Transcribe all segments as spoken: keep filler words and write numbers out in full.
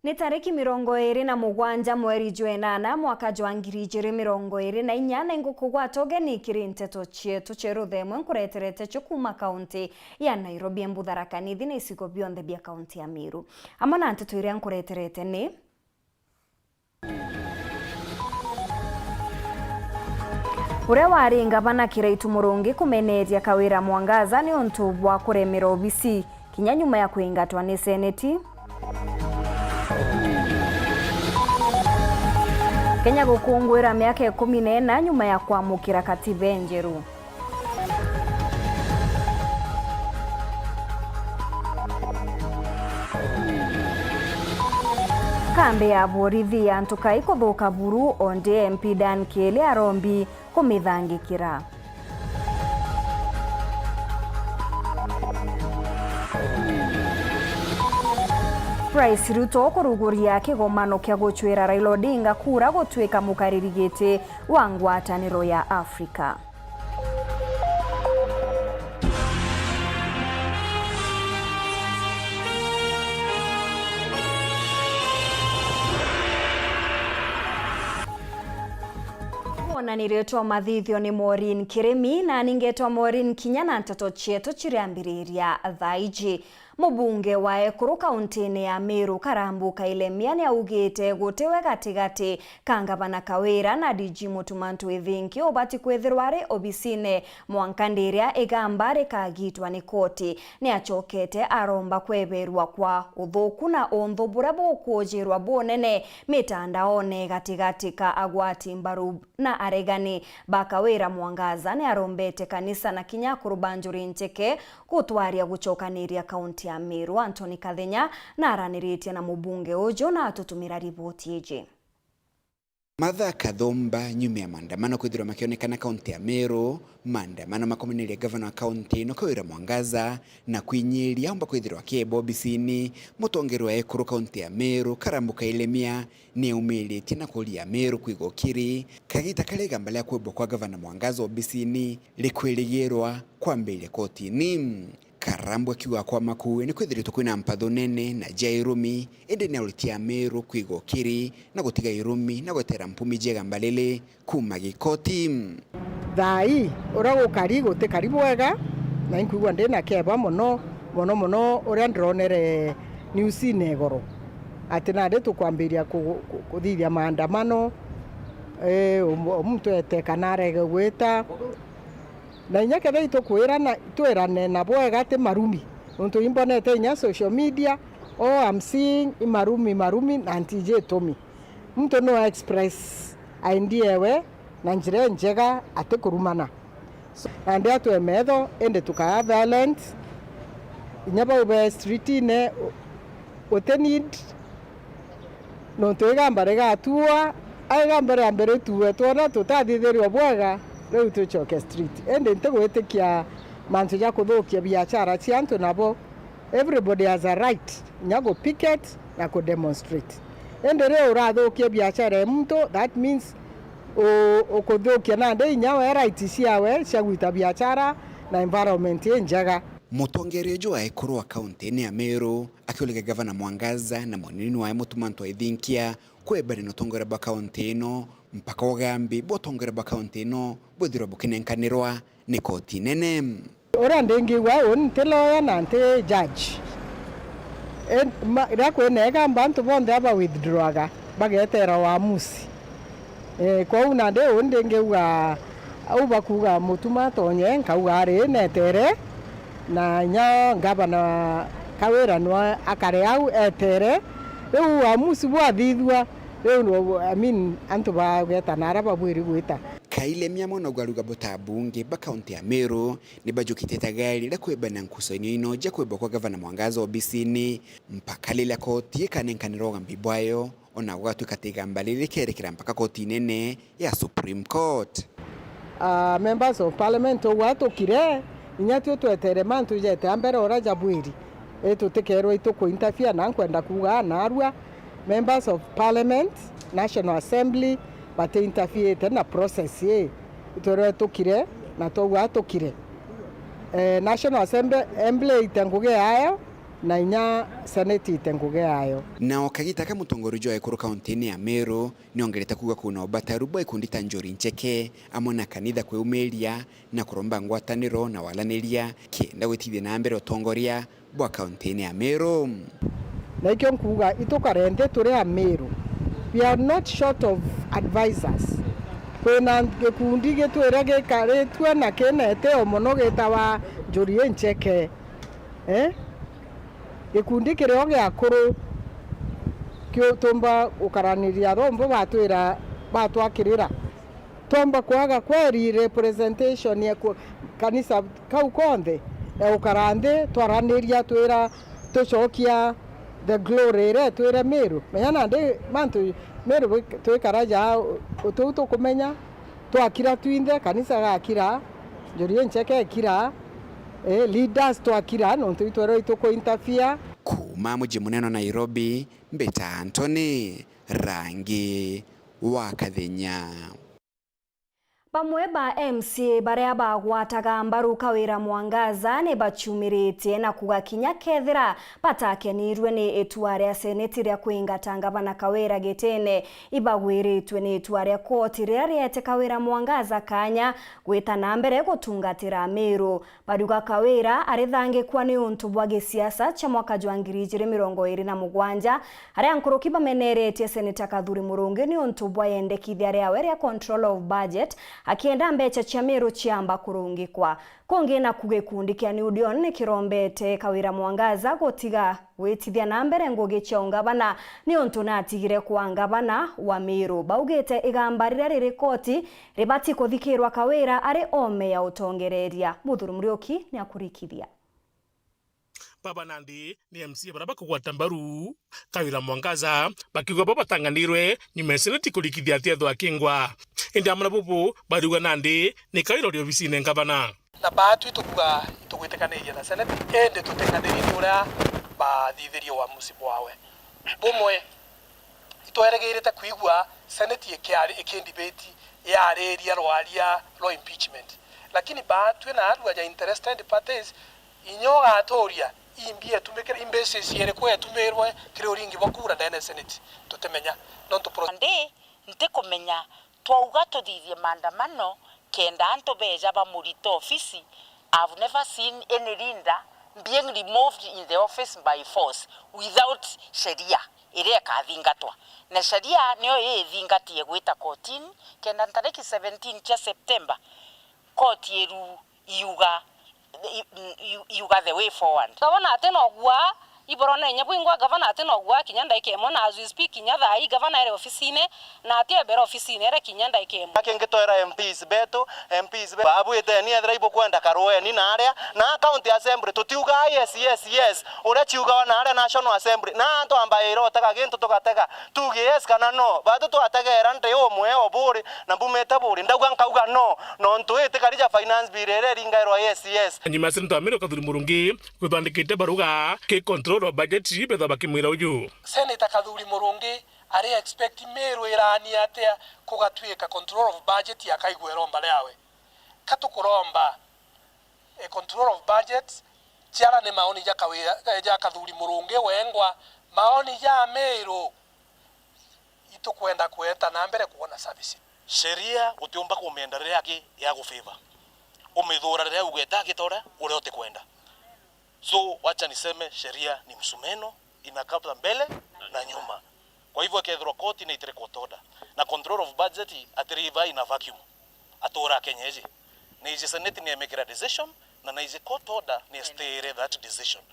Ni tariki mirongo iiri na mugwanja mweri jwa inana mwaka jwa ngiri ijiri mirongo iiri na inya, na ingukugwata ugeni kiri nteto cietu cia ruthemwe nkureterete cio kuuma kaunti ya Nairobi, Embu, Tharaka Nithi na icigo bionthe bia kaunti ya Meru. Amwe na nteto iria nkureterete ni: Uria wari ngavana Kiraitu Murungi kumeneria Kawira Mwangaza niuntu bwa kuremera obisi kinya nyuma ya kwingatwa ni seneti. Kenya gukunguira miaka ikumi na ina nyuma ya kwamukira katiba enjeru. Kambi ya borithi ya Ntukai kuthuka buru, o ndi M P Dan Kiili arombi kumithangikira. Rais Ruto kuruguria kigomano kia gucwira Raila Odinga kura gutuika mukariri giti wa ngwataniro ya Afrika. Wonanirio twa mathithio ni Maureen Kirimi, na ningetwa Maureen kinya na nteto cietu ciriambiriria thaa iji. Mubunge wa ekuru kauntine ya Meru, Karambu Kailemia, niaugite gutiwe gatigati ka ngavana Kawira na D G Mutuma Ntwithinki ubati kwithirwa ari obisine mwanka ndiria igamba rikagitwa ni koti. Niacokete aromba kweberwa kwa uthuku na unthu buria bukuujirwa bunene mitandaone gatigati ka agwati mbaru na aregani ba Kawira. Mwangaza niarombete kanisa na kinya akuru ba njuri njeke gutwaria gucokaniria kaunti ya Meru. Anthony Kathenya naraniritie na mubunge uju na atutumira riboti iji. Martha Kathumba, nyuma ya maandamano kwithirwa makionekana kaunti ya Meru, maandamano makomanirie gavana wa kaunti ino Kawira Mwangaza na kwinyiria aumba kwithirwa akieba obisini. Mutongeria wa ekuru kaunti ya Meru, Karambu Kailemia, niaumiritie na kuria Meru kwiga ukiri kagita karia igamba ria kwebwa kwa gavana Mwangaza obisini rikwirigirwa kwambiria kotini. Karambu akiuga kwa makuu ni kwithiritwe kwina mpatho nene na ja irumi, indi ni aruti a Meru kwiga ukiri na gutiga irumi na gwetera mpumi ja igamba riri kuuma gikoti. Thaa ii, uria gukari gutikari bwega, na inkwigua ndi na keba mono, mono mono uria ndironere newsine igoro, ati nandi tukwambiria ku-, ku-, kuthithia maandamano, ii, um-, muntu ete kana arege gwita. Na inya kethira itukwirana, twirane na bwega ti marumi. Nontu imbonete inya social media, all I'm seeing i marumi, marumi, na ntiji itumi. Muntu no express idea ewe na njira injega atikurumana. So, nandi atwe metho, indi tukaa violent. Inya bau be streetine, u-, uti need, nontu igamba rigatuua, a igamba ria mbere rituue, twona tutathithirio bwega, riu tucoke street. Indi ntigwitikia mantu ja kuthukia biashara cia antu nabo. Everybody has a right inya ku picket na ku demonstrate. Indi riu urathukia biashara ya muntu, that means u-, ukuthukia nandi inya we right ciawe cia gwita biashara na environment injega. Mutongeria uju wa ekuru wa kaunti ni ya Meru akiuliga gavana Mwangaza na munini wae Mutuma Ntwithinkia kwebana na utongeria bwa kaunti ino mpaka ugambi bwa utongeria bwa kaunti ino bwithirwe bukinenkanirwa ni koti nene. Uria ndingiuga uu nti lawyer na nti judge. E, ma, riria kwina igamba antu bonthe aba withdrawaga bagetera uamuzi. E, kwou nandi uu ndingiuga au bakuuga Mutuma atonye, nkauga ari netere, na inya ngavana Kawira nwe akare au etere. Riu uamuzi bwathithua, riu, I mean, antu bageta na aria babwiri gwita. Kailemia mwanagwa arauga buta bungi ba kaunti ya Meru ni bajukitie ta gari riria kwebana nkucanio ino ja kwebwa kwa gavana Mwangaza obisini, mpaka riria koti ikanenkanira ugambi bwayo, ona gugatwika ati igamba riri rikerekera mpaka koti nene ya Supreme Court. Ah, members of parliament, ugwa tukire, inya tio twetere mantu jete a mbere uria jabwiri. I tutikerwa ituku interfere, na nkwenda kuuga narua, members of parliament, National Assembly, bati interferete na process ii. Itwerwe tukire, na twauga tukire. Eh, National Assembly, Assembly ite ngugi yayo, na inya seneti ite ngugi yayo. Nao kagita ka mutongoria jwa ekuru kauntiine ya Meru niongerete kuuga kwina ubataru bwa ikundi ta Njuri Ncheke amwe na kanitha kwiumiria na kuromba ngwataniro na walaniria kenda gwitithia na mbere utongoria bwa kauntiine ya Meru. Na ikio nkuuga, itukare nthi turi Ameru. We are not short of advisors. Kwina gikundi gitwire gikaritue na kina itio mono gitawa Njuri Ncheke. Eh? Gikundi kirio gia akuru kiu tumba gukaraniria rombo batwira batwakirira. Twomba kwaga kweri representation ya ku-, kanisa kau konthe, ya gukara nthi twaraniria twira tucokia the glory iria twire Meru. Menya nandi mantu Meru bwi-, twikara ja u-, utiu tukumenya, twakira twinthe, kanisa gakira, Njuri Ncheke ekira, eh, leaders twakira, nontu itwerwa ituku interfere. Kuuma muji munene wa Nairobi, mbita Anthony Rangi wa Kathenya. Bamwe ba M C A baria bagwataga mbaru Kawira Mwangaza ni bacumiritie na kuga kinya kethira batakenirue ni itua ria seneti ria kwingata ngavana Kawira gitine, ibagwiritue ni itua ria koti riria riete Kawira Mwangaza kanya gwita na mbere gutungatira Meru. Bariuga Kawira arithangikwa ni untu bwa gisiasa cia mwaka jwa ngiri ijiri mirongo iri na mugwanja, aria nkuruki bameneretie Seneta Kathuri Murungi ni untu bwa yendekithia riawe ria control of budget, akienda mbecha cia Meru ciamba kurungikwa. Kungi naku gikundi kia New Dawn ni kirombete Kawira Mwangaza gutiga gwitithia na mbere ngugi cia ungavana, ni untu natigire kwa ngavana wa Meru. Baugite igamba riria riri koti ribati kuthikirwa Kawira ari ome ya utongereria. Muthuri Muriuki ni akurikithia. Baba nandi ni M C A baria bakugwata mbaru Kawira Mwangaza, bakiuga bo batanganirwe nyuma ya seneti kurikithia ati ethwa akingwa. Indi amwe na bubu bariuga nandi ni Kawira uri obisine ngavana. Na baatwi tukuga itugwitikaniria na seneti, indi tutikaniritie uria baathithirie uamusi bwawe. Bumwe, itweregeirite kwigua seneti ikiari-, ikindibeti yariria rwaria rwa impeachment. Lakini baatwi na arua ja interested parties, inya ugaturia, imbi etumikire, imbeca iriku etumirwe kiri uringi bwa kura ndene seneti? Tutimenya. Nontu pro- Ndi, ntikumenya. Twauga tuthithie maandamano kenda antu beeja bamurite ofisi. I've never seen any leader being removed in the office by force without sheria iria ikathingatwa. Na sheria niyo ii ithingatie gwita kotini kenda ntariki seventeen cia September, koti iru iuga, i-, i-, iuga the way forward. Gavana ati nogua, iborone inya bwingwa gavana ati nogua kinya ndaika imwe, na as we speak kinya thaa ii gavana ere ofisine, na ati ebere ofisine ere kinya ndaika imwe. Kingi twera M Ps betu, M Ps be-, babwiteni ethira ibukwenda karueni na aria, na county assembly tutiuga yes, yes, yes, uria ciugawa na aria National Assembly, na twambaira utega gintu tugatega, tuge yes kana no, batu twategera ndi umwe o buri, na mbumite buri, ndauga nkauga no, nontu itikari ja finance bill iria iringairwa yes, yes. Nyuma ya Seneta wa Meru Kathuri Murungi kwithwa andikite baruga ki control of budget, bethwa bakimwira uju. Seneta Kathuri Murungi ari expect Meru irani atia kugatwika control of budget akaigua iromba riawe? Ka tukuromba, e, control of budget, jara ni maoni ja Kawira, ja Kathuri Murungi wengwa, maoni ja Meru. Itukwenda kweta na mbere kwona service. Sheria utiumba kumienda riria aki ya gufavor. Umithura riria ugweta aki ta uria, uria utikwenda. So, wacha niseme sheria ni msumeno, inakata mbele na nyuma. Kwa hivyo, ikethirwa koti ni itire court order, na control of budget atiriva in a vacuum. Atura Kenya iji. Ni iji Senate ni emekira decision, na na iji court order ni estayire that decision.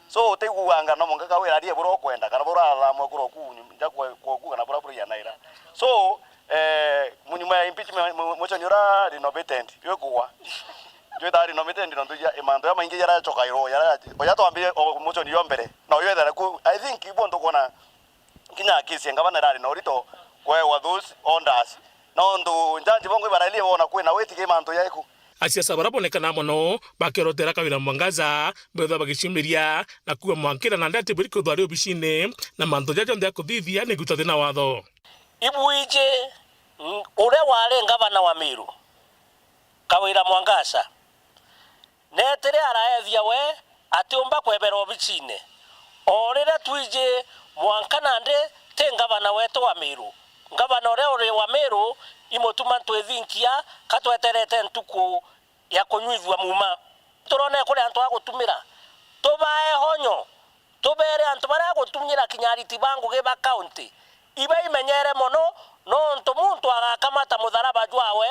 So, utiguanga no mwanka Kawira arie buria ukwenda, kana buria athamwe kura oku nja kwa, kwa oku, kana buria burianaira. So, eh, mu-, nyuma ya impeachment, mu-, motion ura renovated, yo kugwa. Yo ita renovated nontu ya, mantu ya maingi yarachokairwo, yara, oya twambire o motion yo mbere. Na yo ethera ku, I think, ibo ntukona kinya kesi ya ngavana irari na urito kwewa those orders. Nontu njanji bongo ibarairie bona kwina witigi mantu yaiku. Asiasa baria bonekana mono bakerotera Kawira Mwangaza, bethwa bagiciumiria na kuuga mwankira na ndati buri kwithwa ari obisine, na mantu jaja jonthe akuthithia ni guta thina watho. Ibwiji, mm, uria wari ngavana wa Meru, Kawira Mwangaza, netire araethia we atiumba kwebera obisine. O riria twiji mwanka nandi ti ngavana wetu wa Meru. Ngavana uria uri wa Meru, imutuma ntwithinkia, ka tweterete ntuku ya kunyuithua muuma. Turone kuri antu a gutumira, tubae honyo, tubeere antu baria gutumira kinya ariti ba ngugi ba kaunti, ibaimenyere mono, nontu muntu agakamata mutharaba jwawe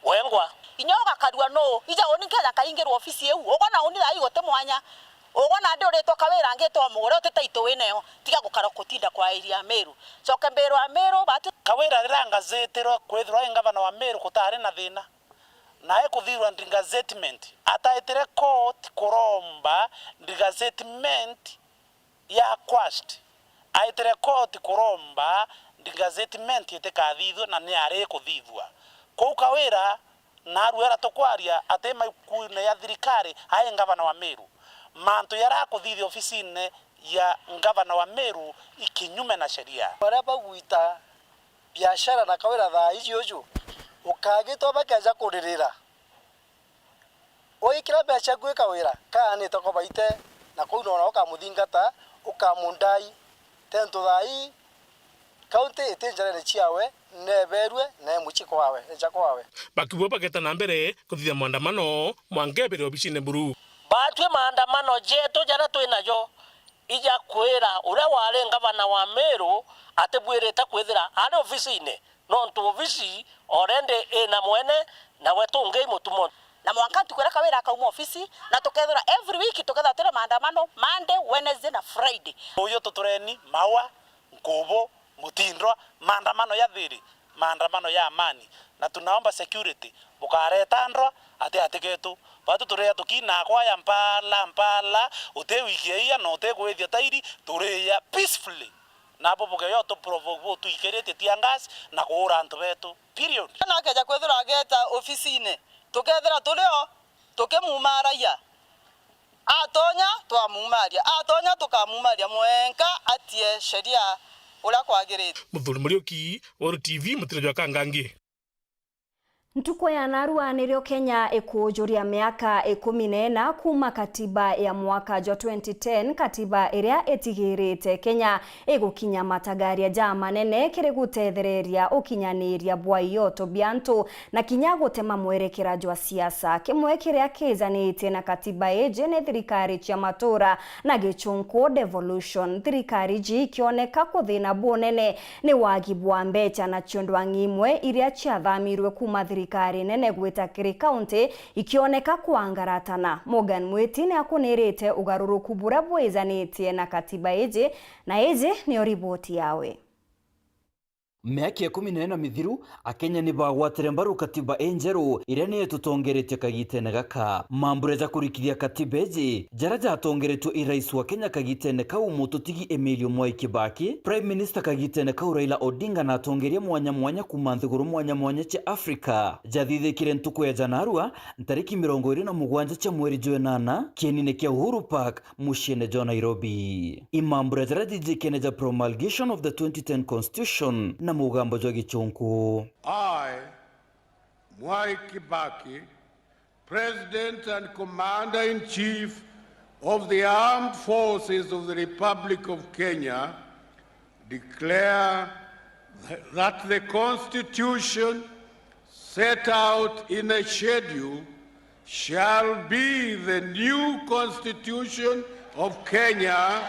wengwa. Inya ugakarua nuu? Ija uni nkeja kaingirwa ofisi iu, ugona uni thaa ii guti mwanya. Ugona ndi uritwa Kawira angitwa mugure uti title winayo, tiga gukara gutinda kwairia Meru. Coke mbirwa Meru, batu. Kawira riria angazitirwe kwithirwa i ngavana wa Meru gutari na thina. Nae kuthirwa degazettement, ataitire court kuromba degazettement ya quashed. Aitire court kuromba degazettement itikathithue, na ni ari kuthithua. Kwou Kawira narua era tukwaria ati maikuine ya thirikari ai ngavana wa Meru. Mantu yara kuthithia ofisine ya ngavana wa Meru i kinyume na sheria. Baria bagwita biashara na Kawira thaa iji uju, ukagitwa bakeja kuririra. Wikira mbeca ciaku i Kawira, kaanite ko baite, na kuu noona ukamuthingata, ukamundai. Tentu thaa ii, kaunti iti njarene ciawe, neberue, na e mucii kwawe, eja kwawe. Bakiuga bageta na mbere kuthithia maandamano mwanka ebere obisine buru. Batwi maandamano jetu jaria twi najo, ija kwira uria wari ngavana wa Meru atibwirite kwithira ari obisine, nontu obisi already ina mwene, nawe tungi i mutumo. Na mwanka ntuku iria Kawira akauma obisi, na tukethirwa every week tukethirwa turi maandamano Monday, Wednesday na Friday. Uyu tutureni, Maua, Nkubu, Mutindwa, maandamano ya thiri, maandamano ya amani, na tunaomba security, bukareta ndwa ati ati getu. Batu turia tukinaa kwaya mpala, mpala, uti wikia ia na uti kwithia tairi, turia peacefully. Nabo bugeyo tu provoke butwikiritie tear gas na kuura antu betu. Period. Na akeja kwithirwa ageta ofisine, tukethira turi o tukimumaragia. Atonya, twamumaria. Atonya, tukamumaria mwenka atie sheria uria kwagirite. Muthuri Muriuki, Weru T V, mutino jwa Kangangi. Ntuku ya narua nirio Kenya ikuujuria miaka ikumi na ina kuuma katiba ya mwaka jwa twenty ten, katiba iria itigirite Kenya igukinya matagaria ja manene kiri gutethereria ukinyaniria bwa ioto bia antu na kinya gutema mwerekera jwa siasa. Kimwe kiria kijanitie na katiba iji ni thirikari cia matura na gichunku devolution. Thirikari iji ikioneka kuthina bunene ni wagi bwa mbecha, nacio ndwang'i imwe iria ciathamirwe kuuma thirikari nene gwita kiri kaunti ikioneka kwangaratana. Morgan Mwiti ni akunirite ugaruruku buria bwijanitie na katiba iji, na iji niyo riboti yawe. Miaka ikumi na ina mithiru, Akenya ni bagwatire mbaru katiba injeru iria niyo itutongeretie kagitene gaka. Mambura ja kurikithia katiba iji, jaria jatongeretue i rais wa Kenya kagitene kau, mututigi Emilio Mwai Kibaki, Prime Minister kagitene kau Raila Odinga na atongeria mwanya mwanya kuuma nthiguru mwanya mwanya cia Africa, jathithikire ntuku ya janarua, ntariki mirongo iri na mugwanja cia mweri jwa inana, kienine kia Uhuru Park, muciine jwa Nairobi. I mambura jaria jijikene ja promulgation of the twenty ten constitution na mugambo jwa gichunku. I, Mwai Kibaki, President and Commander-in-Chief of the Armed Forces of the Republic of Kenya, declare th-, that the Constitution set out in the schedule shall be the new Constitution of Kenya.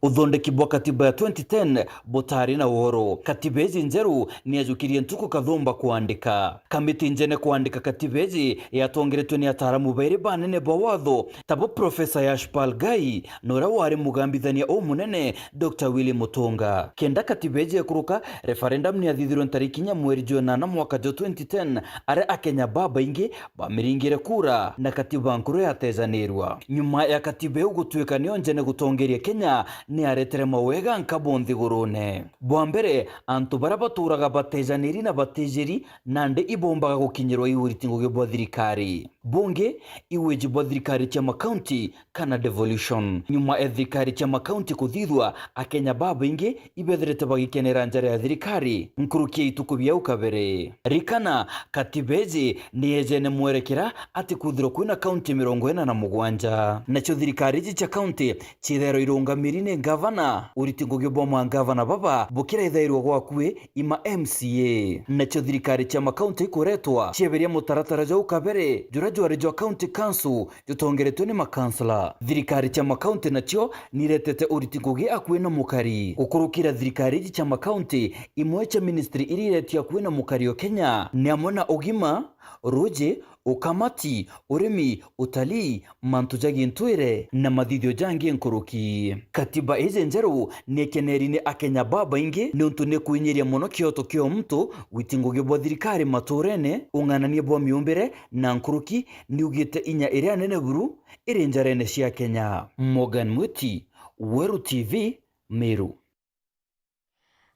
Uthondeki bwa katiba ya twenty ten butari na uhoro. Katiba iji njeru ni yajukirie ntuku kathumba kwandika. Kamiti njene kwandika katiba iji yatongeretue ni ataaramu bairi banene ba watho, tabo Professor Yashpal Ghai na uria wari mugambithania umunene Doctor Willy Mutunga. Kenda katiba iji ikuruka, referendum ni yathithirwe ntariki inya mweri jwa inana mwaka jwa twenty ten, aria Akenya babaingi bamiringire kura na katiba nkuru yatejanirwa. Nyuma ya katiba iu gutuika niyo njene gutongeria Kenya, ni yaretere mawega nka bo nthigurune. Bwa mbere, antu baria baturaga batejaniri na batijiri nandi ibombaga gukinyirwa i uriti ngugi bwa thirikari. Bungi, i wiji bwa thirikari cia makaunti kana devolution. Nyuma ya thirikari cia makaunti kuthithua, Akenya babaingi ibethirite bagikenera njara ya thirikari nkuruki ya ituku bia au kabere. Rikana, katiba iji ni yejene mwerekera ati kwithirwa kwina kaunti mirongo ina na mugwanja. Nacio thirikari iji cia kaunti ciithairwa irungamiri ni Ngavana, uriti ngugi bwa mangavana baba bukiraithairwa gwakui i ma M C A. Nacio thirikari cia makaunti ikuretwa cieberia mutaratara jwa ukabere juria jwari jwa county council jutongeretwe ni makansela. Thirikari cia makaunti nacio niretete uriti ngugi akui na mukari. Gukurukira thirikari iji cia makaunti, imwe cia ministry iria iretie akui na mukari o Kenya ni amwe na ugima, ruji, ukamati, urimi, utalii, mantu ja gintwire na mathithio jangi nkuruki. Katiba iji njeru ni ikeneri ni Akenya babaingi niuntu ni kwinyiria mono kioto kia muntu, witi ngugi bwa thirikari maturene, ung'anania bwa miumbire na nkuruki, niugite inya iria nene buru iri njarene cia Kenya. Morgan Mwiti, Weru T V, Meru.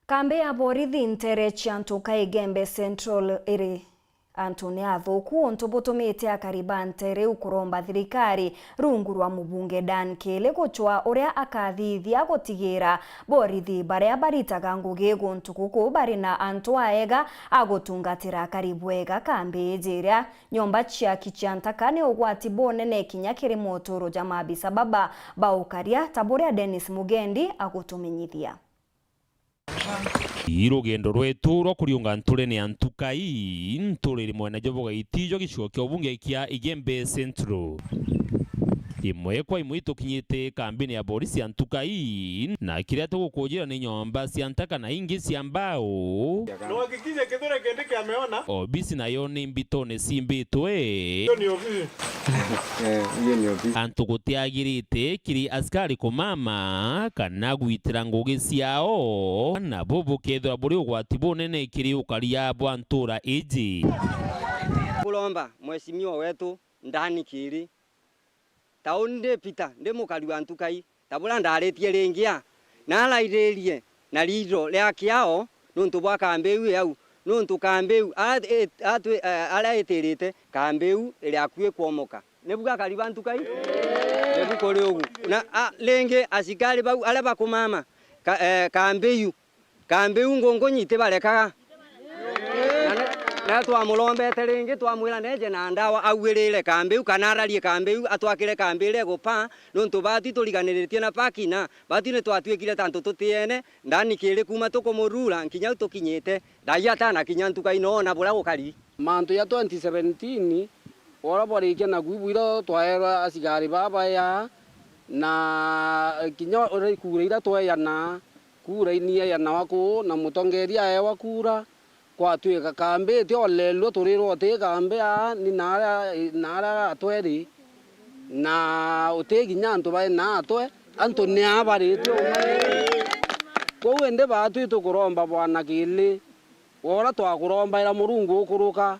Kambi ya borithi ntere cia Ntuka Igembe Central iri antune athuku, untu butumite akari ba ntere iu kuromba thirikari rungu rwa mubunge Dan Kiili gucwa uria akathithia gutigira borithi baria baritaga ngugi guntu guku bari na antu aega a gutungatira akari bwega. Kambi iji iria nyomba ciaki cia ntaka ni ugwati bunene kinya kiri moturo ja maabisa baba ba ukaria, ta buria Dennis Mugendi agutumenyithia. Ii rugendo rwetu rwa kuriunga nturene ya Ntuka ii, nturiri mwena jwa Bugaiti jwa gicigo kia ubunge kia Igembe Central. Imwe kwa imwe itukinyite kambini ya borisi ya Ntuka ii, na kiria tugukujira ni nyomba cia ntaka na ingi cia mbao. Tuhakikishe Kithure Kindiki ameona. Obisi nayo ni mbitone cimbitwe. Hiyo ni ofisi. Eh, hiyo ni ofisi. Antu gutiagirite kiri askari kumama kana gwitira ngugi ciao, nabo bukethirwa buri ugwati bunene kiri ukaria bwa ntura iji. Kuromba mheshimiwa wetu Dan Kiili, ta uni ndi Peter, ndi mukari wa Ntuka ii, ta buria ndaritie ringi a, na arairirie na riitho ria kiao niuntu bwa kambi iu i au, niuntu kambi iu a-, i-, atwi-, a-, aria itirite, kambi iu iri akui kwomoka. Nibu akari ba Ntuka ii? Nibu kuri ugu. Na, a, ringi asikari bau aria bakumama ka-, e, kambi iu, kambi iu ngungunyi itibarekaga. Na ni-, na twamurombete ringi, twamwira neje na ndawa, auirire kambi iu, kana ararie kambi iu, atwakire kambi iria igupaa, niuntu baatwi turiganiritie na paki, na baatwi ni twatwikire ta antu tutiene, Dan Kiili kuuma tukumurura, nkinya au tukinyite, thaai atanakinya Ntuka ii noona buria gukari. Mantu ja twenty seventeen, uria bwarikia naku ibwira twaerwa asigari baba ya, na kinya uria ikura iria tweyanaa, kura inieyanagwa kuu, na mutongeria aewa kura, kwatwika kambi itiorerua, turirwa uti kambi aa, ni naaria, naaria atwe ri, na uti kinya antu bai naatwe, antu ni aa baritwe ung'ani. Kwou indi baatwi tukuromba Bwana Kiili, wora twakurombaira Murungu ukuruka,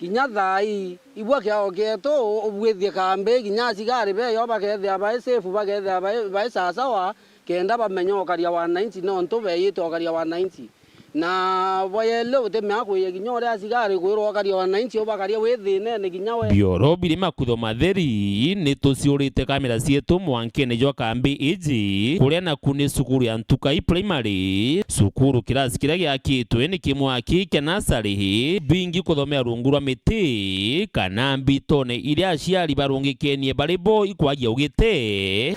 kinya thaa ii, ibua kiao kietu ubwithie kambi, kinya asigari beyo bakethia bai safe, bakethia bai, bai sawasawa, kenda bamenya ukaria wananchi, nontu beyite ukaria wananchi. Na bwayele utimea kwiya kinya uria asigari kwirwa ukaria wananchi, ubakaria wi thinene kinya we. Bioro biri makutho matheri, ni tuciurite kamera cietu mwankene jwa kambi iji, kuria naku ni cukuru ya Ntuka ii Primary. Cukuru kirasi kiria giakitwe ni kimwe aki kia nasari, bingi kuthomera rungu rwa miti, kana mbitone iria aciari barungikenie bari bo ikwagia ugite.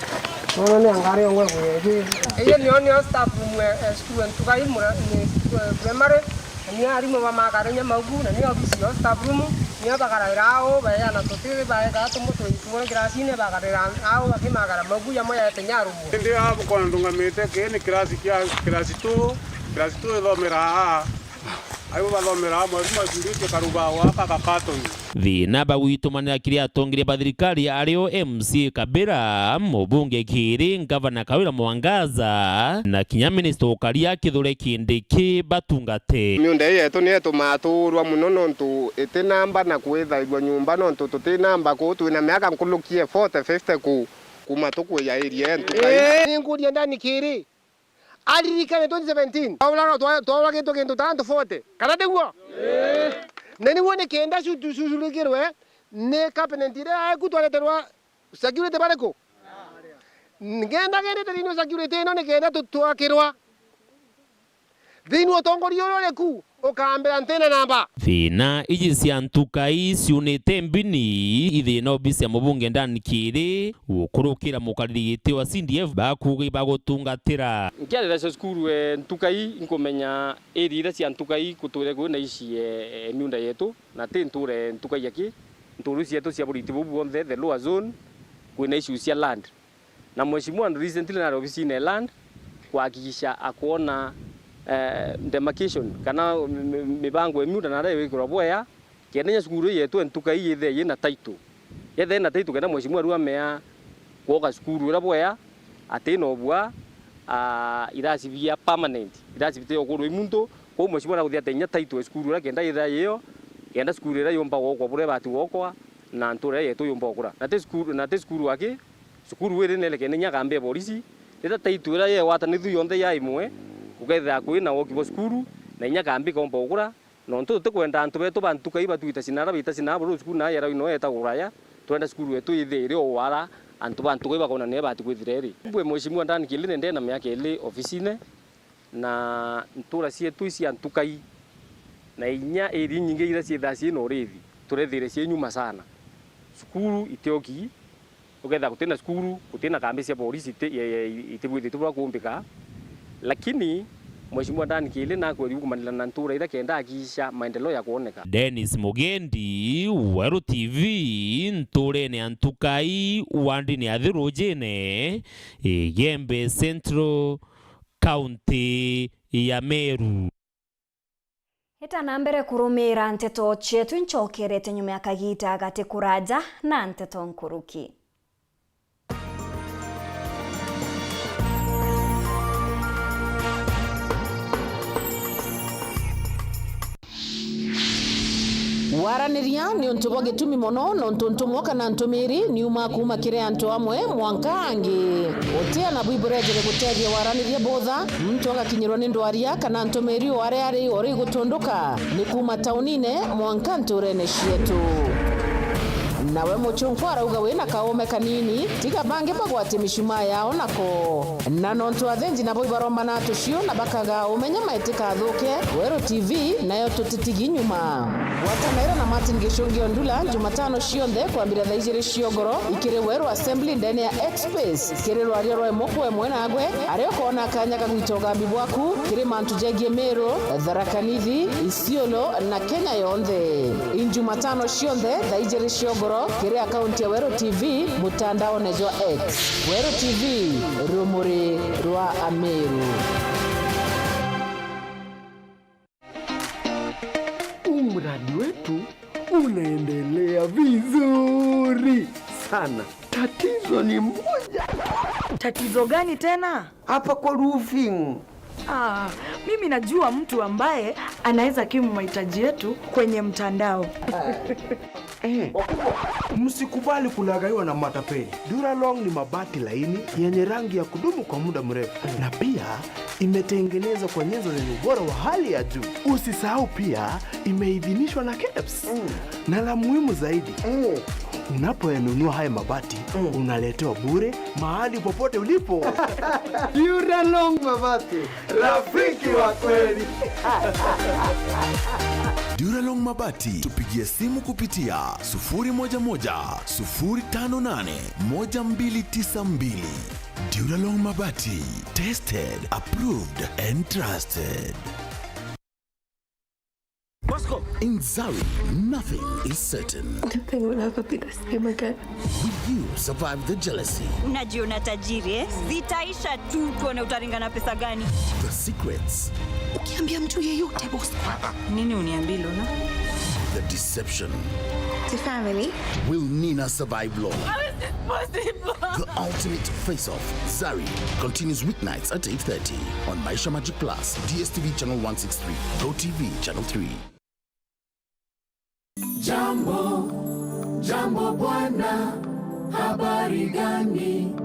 Nono ni angari ongwe kuyeji. Iyo niyo, niyo staff room ya, ya cukuru ya Ntuka ii mura-, ni, eh, primary. Na ni arimu bamakaragia mauku, na ni obisi yo staff room, nio bakaraira au, baeana tuti, baekaa tumu twi-, tumwe kirasine, bakarira au, bakimakara mauku jamwe jaete nyarumo. Indi aa bukona ndungamite, kii ni kirasi kia, kirasi two, kirasi two ithomera aa. Aibo bathomera aa, mwarimu acundite karubao gaka ga carton. Thina bagwitumanira kiri atongeria ba thirikari ario M C A Kabira, mubunge Kiiri, ngavana Kawira Mwangaza, na kinya minista ukaria Kithure Kindiki batungate. Miunda ii yetu ni itumaa tuurwa mono nontu iti namba na kwithairua nyomba nontu tuti namba kuu twina miaka nkuruki ya forty, fifty kuu kuma tukwiya area yetu. Ii. Ninkuria Dan Kiiri, aririkane twenty seventeen, twauraga-, twa-, twauragitwe kintu ta antu forty. Kana tiguo? Na niguo ni kenda cu-, tu-, cucurikirwe ni cabinet iria eku twareterwa security bariku? Ngenda gendete thiini wa security ino ni kenda tu-, twakirwa. Thiini wa utongoria uria uri ku, Ukambira ntina namba. Thina iji cia ntuka ii ciunite mbini, ithina obici ya mubunge Dan Kiiri, gukurukira mukariri giti wa C D F bakuuga ibagutungatira. Nkiarira cia cukuru, eh, ntuka ii, nkumenya area iria cia ntuka ii kutwire kwina ici, eh, eh, miunda yetu, na ti nture ntuka ii aki, nturu cietu cia buriti buu bwonthe, the lower zone, kwina issues cia land. Na mheshimiwa ndo recently nari obisine ya land kuhakikisha akwona, eh, demarcation kana mi-, mi-, mibango ya miunda naria iwikirwa bwea, kenda inya cukuru ii yetu ya ntuka ii yithee yina title. Yethee yina title kenda mheshimiwa riu amea kwoka cukuru iria bwea, atina ubua, ah, irasi bia permanent, irasi bitio kurwa i muntu, kwou mheshimiwa nakuthia ati inya title ya cukuru iria kenda yithee yiyo, kenda cukuru iria yumba gwokwa buria ibati gwokwa, na ntura iria yetu yumba gukura. Na ti cukuru, na ti cukuru aki, cukuru iri nere kenda inya kambi ya borisi, riria title iria yegwatanithua yonthe ya imwe, ukethira kwina woki bwa cukuru, na inya kambi kaumba gukura, nontu tutikwenda antu betu ba ntuka ii batwita cinara bita cinara buru cukuru na yera ino yeta guraya, twenda cukuru yetu ithie iri o wara, antu ba ntuka ii bakona niyo ibati kwithira iri. Mbwe mheshimiwa Dan Kiiri ni ndena miaka iri obisine, na ntura cietu ii cia ntuka ii, na inya area inyingi iria ciithaa ciina urithi, turethire cii nyuma sana. Cukuru itioki, ukethira gutina cukuru, gutina kambi cia borisi iti-, ye-, ye-, itibwithitwe bwa kuumbika, lakini mheshimiwa Dan Kiiri nakweri gukumanira na ntura iria kenda akisha maendeleo ya kuoneka. Dennis Mugendi, Weru T V, nturene ya ntuka ii, wandini ya Thirujine, Igembe Central, kaunti ya Meru. Ita na mbere kurumira nteto cietu, incokerete nyuma ya kagiita gati kuraja na nteto nkuruki. Waraniria ni untu bwa gitumi mono, nontu ntumwa kana ntumiri ni iumaa kuuma kiri antu amwe mwanka angi. Utiana bui burejere gutethia waraniria butha, muntu agakinyirwa ni ndwaria kana ntumiri o aria ari o ri gutunduka, ni kuuma taunine mwanka nturene cietu. Nawe muchunku arauga wina kaume kanini, tiga bangi bagwatie michumaa yao nako. Na nontu athinji nabo ibarombana tucio na bakaga umenya maitika athuke, Weru T V nayo tutitigi nyuma. Gwatanaira na Martin Gichungi Ondula Jumatano cionthe kwambira thaa ijiri cia ugoro ikiri Weru Assembly ndene ya X-Space, kiri rwaria rwa imwe kwa imwe nagwe, aria ukoona kanya ga gwita ugambi bwaku kiri mantu jegie Meru, Tharaka Nithi, Isiolo na Kenya yonthe. Injumatano cionthe thaa ijiri cia ugoro kiri akaunti ya Weru T V mutandaone jwa X. Weru T V, rumuri rwa Ameru. Huu mradi wetu unaendelea vizuri sana. Tatizo ni moja. Tatizo gani tena? Hapa kwa roofing. Ah, mimi najua mtu ambaye anaweza kimu mahitaji yetu kwenye mtandao. Eh. Msikubali kulaghaiwa na matapeli. Duralong ni mabati laini yenye rangi ya kudumu kwa muda mrefu, na pia imetengenezwa kwa nyenzo zenye ubora wa hali ya juu. Usisahau pia imeidhinishwa na kebs. Mm. Na la muhimu zaidi, mm, unapoyanunua haya mabati, mm, unaletewa bure mahali popote ulipo. Duralong Mabati, rafiki wa kweli. Duralong Mabati, tupigie simu kupitia sufuri moja moja, sufuri tano nane, moja mbili tisa mbili. Duralong Mabati, tested, approved and trusted. In Zari, nothing is certain. Nothing will ever be the same again. Will you survive the jealousy? Unajiona tajiri, eh? Zitaisha tu, tuone utaringa na pesa gani. The secrets. Ukiambia mtu yeyote, boss. Nini uniambie, Luna? The deception. The family. Will Nina survive, Lord? How is this possible? The ultimate face-off, Zari, continues weeknights at eight thirty on Maisha Magic Plus, D S T V channel one six three, Go T V channel three. Jambo, jambo bwana, habari gani?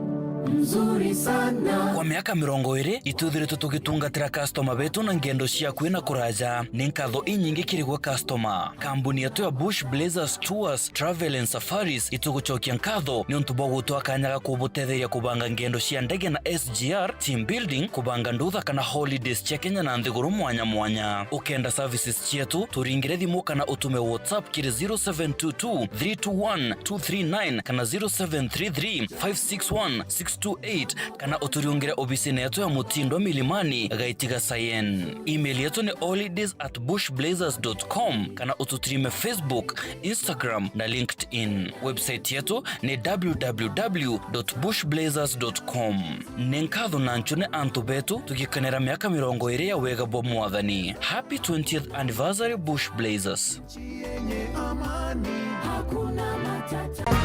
Mzuri sana. Kwa miaka mirongo iri, itwithiritwe tugitungatira customer betu na ngendo cia akui na kuraja. Ni nkatho inyingi kiri gwe customer. Kambuni yetu ya Bush Blazers Tours, Travel and Safaris itugucokia nkatho niuntu bwa gutwa kanya ga kubutetheria kubanga ngendo cia ndege na S G R, team building, kubanga ndutha kana holidays cia Kenya na nthiguru mwanya mwanya. Ukenda services cietu, turingire thimu kana utume WhatsApp kiri zero seven two two, three two one, two three nine kana zero seven three three, five six one, six two eight, kana uturiungire obisine yetu ya Mutindwa Milimani, Gaitiga Sayen. Email yetu ni holidays at bush blazers dot com, kana ututrime Facebook, Instagram na LinkedIn. Website yetu ni w w w dot bush blazers dot com. Ni nkatho na nchu ni antu betu tugikenera miaka mirongo iri ya wega bwa Mwathani. Happy twentieth anniversary, Bush Blazers. Nchi yenye amani, hakuna matata.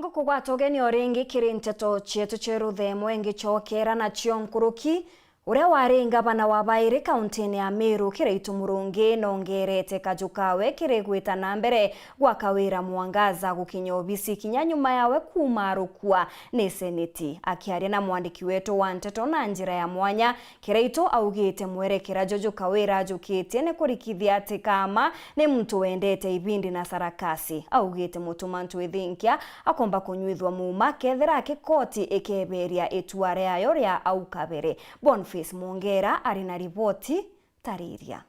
Ngukugwata ugeni o ringi kiri nteto cietu cia ruthemo, ingicokera nacio nkuruki. Uria wari ngavana wa bairi kauntine ya Meru, Kiraitu Murungi, nongerete kaju kawe kiri gwita na mbere gwa Kawira Mwangaza gukinya obisi kinya nyuma yawe kuuma arukua ni seneti. Akiaria na mwandiki wetu wa nteto na njira ya mwanya, Kiraitu augite mwerekera juju Kawira ajukitie ni kurikithia ati kama ni muntu wendete ibindi na sarakasi. Augite Mutuma Ntwithinkia akomba kunyuithua muuma kethira aki koti ikeberia itua riayo ria au kabere. Boniface Mwongera ari na riboti tariria.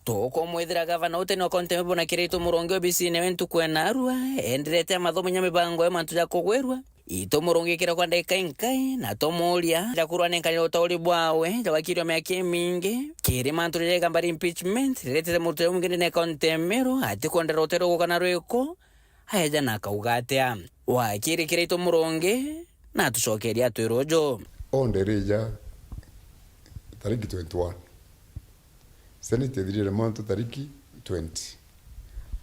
Tukumwithira gavana uteni wa kaunti ya Meru na Kiraitu Murungi obisine we ntuku ya narua, enderete amathomo nya mibango ya mantu ja kugwirua. Itu Murungi kira kwa ndagika inkai, na tumuria ja kurwa nenkanira utauri bwawe ja wakiri wa miaka imingi kiri mantu jaja igamba ria impeachment riretete mutu ja mwingi ndene ya kaunti ya Meru atikwendera uteru guka na rwiko. Aeja na akauga atia? Wakiri Kiraitu Murungi na atucokeria atwira uju. Onde rija tariki twenty-one. Senate ithirire mantu tariki twenty.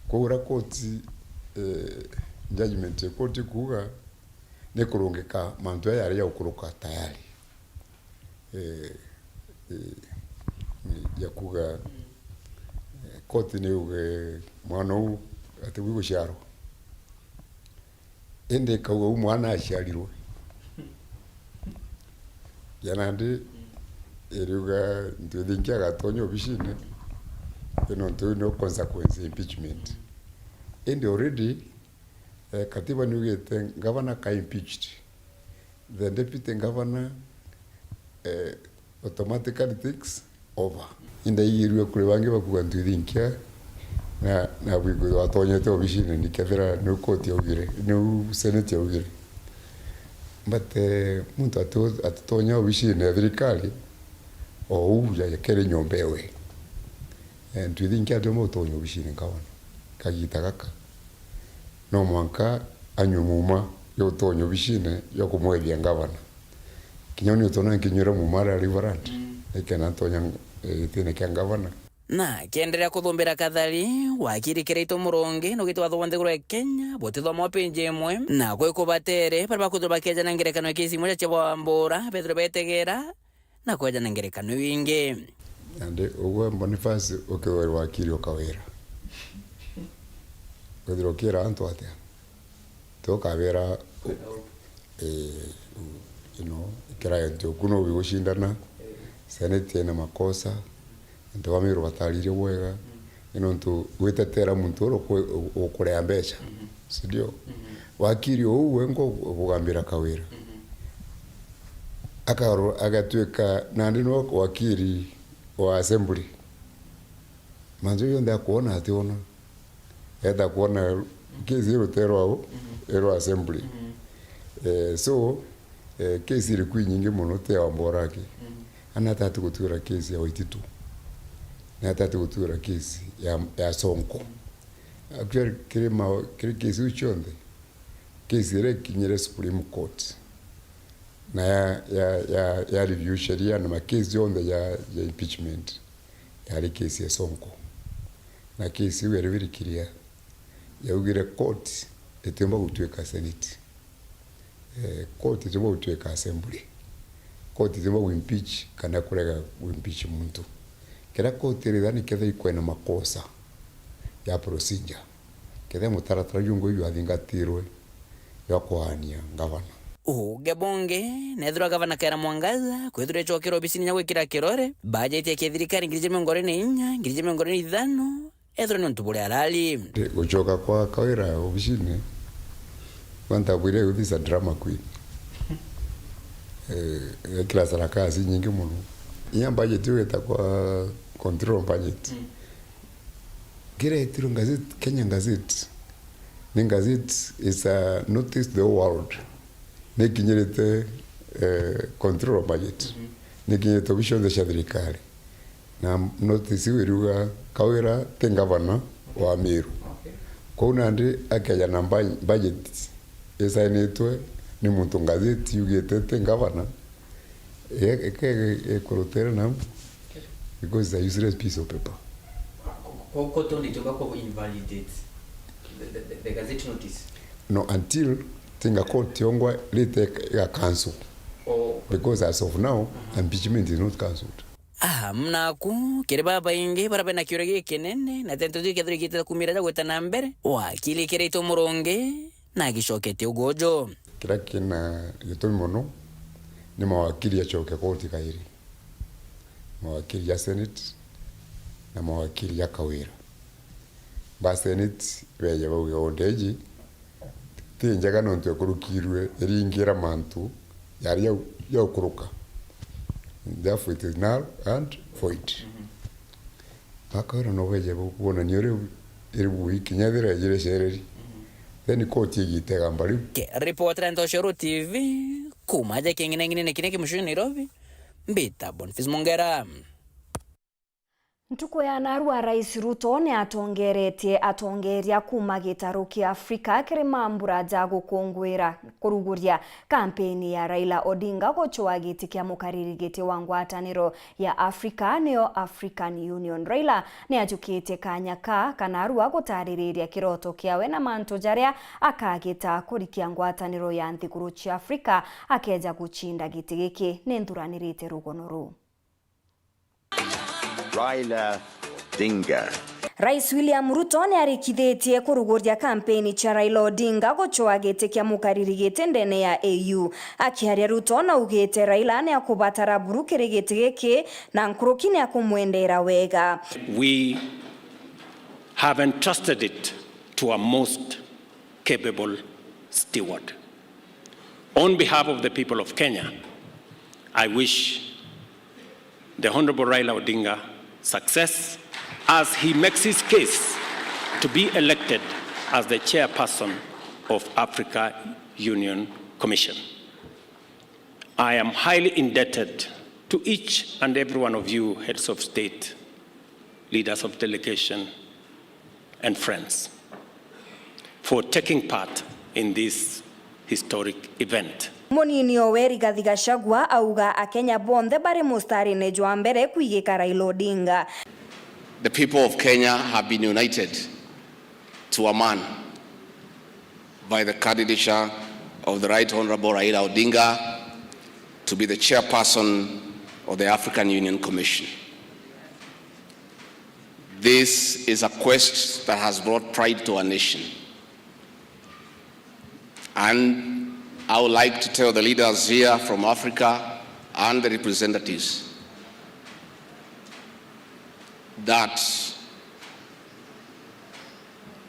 Kwou uria koti, eh, judgment ya koti ikuuga ni kurungika mantu aya yari ya gukuruka tayari. Eh, eh, ya kuuga, eh, koti ni yuge mwana uu atibui guciarwa. Indi ikauga uu mwana aciarirwe. Ya nandi iriuga Ntwithinkia agatonya obicine, nontu iu niyo consequence ya impeachment. Indi already, eh, katiba niugite ngavana ka impeached, the deputy governor, eh, automatically takes over. Indaigirue kuri bangi bakuga Ntwithinkia na, na bwigwe watonyete obicine ni kethira niu koti yaugire, niu senate yaugire. But, eh, muntu atu-, atitonya obicine ya thirikari o uu ya, ya kere nyomba ewe. Eh, Ntwithinkia atiumba gutonya obicine ngavana kagita gaka. No mwanka anyue muuma ya utonya obicine ya kumwethia ngavana. Kinya uni utona nkinyuira muuma aria Reverend, mm, nikenda ntonya, eh, gitine kia ngavana. Na akienderea kuthumbira kathari, wakiri Kiraitu Murungi nugite watho bwa nthiguru ya Kenya butithomwa page imwe, na kwi kubatere baria bakwithirwa bakejana ngerekano ya kesi imwe cia bwambura bethirwe betegera na kwejana ngerekano iu ingi. Nandi ugwe Boniface ukigwirwa wakiri ukawira. Withirwa ukiira antu atia? Tukabira, eh, you know, client oku no wi gucindana, senate ina makosa, antu ba Meru bataririe bwega, ni nontu gwitetera muntu uri uku-, ukurea mbeca, si ndio? Wakiri uu we ngo bugambira Kawira. Akaro-, agatuika nandi no wakiri wa assembly. Mantu jonthe akwona ationa. Enda kwona case iruterwa u, irwa assembly. Eh, so, eh, case iri kwi nyingi mono, ti ya Wamboraki. Ana atati gutuira case ya Waititu. Na atati gutuira case ya, ya Sonko. Actually, kiri ma-, kiri case iu cionthe, case iria ikinyire Supreme Court na ya, ya, ya, ya review sheria na ma case jonthe ja, ja impeachment, yari case ya Sonko. Na case iu yari very clear. Yaugire court itiumba gutuika senate. Eh, court itiumba gutuika assembly. Court itiumba guimpeach kana kurega guimpeach muntu. Kiria court iritha ni kethira ikwena makosa. ya procedure, kethira mutaratara jungwa jwathingatirwe jwa kwaania ngavana. Uge bungi, nethirwa gavana Kawira Mwangaza kwithirwa ecokera obisini ya gwikira kirore bajeti ya kithirikari ngiri ijiri mirongo iri na inya, ngiri ijiri mirongo iri na ithano, ethirwa ni untu buria arari. Gucoka kwa Kawira obisini, kwanza bwire, this is a drama queen. Eh, ekira sarakasi nyingi mono. Inya budget iyo itagwa control budget. Ngiretirwe ngazeti, Kenya Gazette. Ni gazette is a notice to the whole world. Nikinyirite, eh, control budget. Nikinyirite obici cionthe cia thirikari. Na notice iu iriuga Kawira ti ngavana wa Meru. Kwou nandi akeja na mba-, budget isainitwe ni muntu gazeti yugite ti ngavana, e-, eke-, ekurutire na, because it's a useless piece of paper. Ko, ko, ko tundi tuga ko invalidate the, the, the, the gazette notice? No, until tinga court yongwa rite iga cancel. Oh. Because as of now, impeachment is not cancelled. Aha, mnaku, kiri babaingi baria bena kiuria gikinene, na tento jikethirwa igitete kumira ja gwita na mbere, wakili ikirite umurungi, na agicoketie uguju. Kiria kina gitumi mono ni mawakili acoke koti kairi. Mawakili ja Senate na mawakili ja Kawira. Ba Senate beje bauge order iji ti njega nontu ekurukirwe iringira mantu yari jau, jaukuruka. Therefore it is null and void. Bakawira no beje bu-, bonania uria iri bui kinya ethira ejire cereri. Then court igitega mbari. Ripotera Ntoshoro T V, kuma aja king'ineng'inene kiria ki mucii Nairobi, mbita Boniface Mongera. Ntuku ya narua, Rais Ruto ni atongeretie atongeria kuma gitaru kia Afrika kiri mambura ja gukunguira kuruguria kampeni ya Raila Odinga gucwaa giti kia mukariri giti wa ngwataniro ya Afrika, niyo African Union. Raila ni ajukitie kanya ka kana arua gutaririria kiroto kiawe na mantu jaria akagita kurikia ngwataniro ya nthiguru cia Afrika akeja gucinda giti giki. Ni nthuranirite rugono ruu. Raila Odinga. Rais William Ruto ni arikithitie kuruguria kampeni cia Raila Odinga gucwaa giti kia mukariri giti ndene ya A U. Akiaria, Ruto naugite Raila ni akubatara buru kiri giti giki na nkuruki ni akumwendera wega. We have entrusted it to a most capable steward. On behalf of the people of Kenya, I wish the Honorable Raila Odinga success as he makes his case to be elected as the chairperson of Africa Union Commission. I am highly indebted to each and every one of you, heads of state, leaders of delegation, and friends for taking part in this historic event. Munini owe Rigathi Gachagua auga Akenya bonthe bari mustarine jwa mbere kwigika Raila Odinga. The people of Kenya have been united to a man by the candidature of the Right Honorable Raila Odinga to be the chairperson of the African Union Commission. This is a quest that has brought pride to our nation. And I would like to tell the leaders here from Africa and the representatives that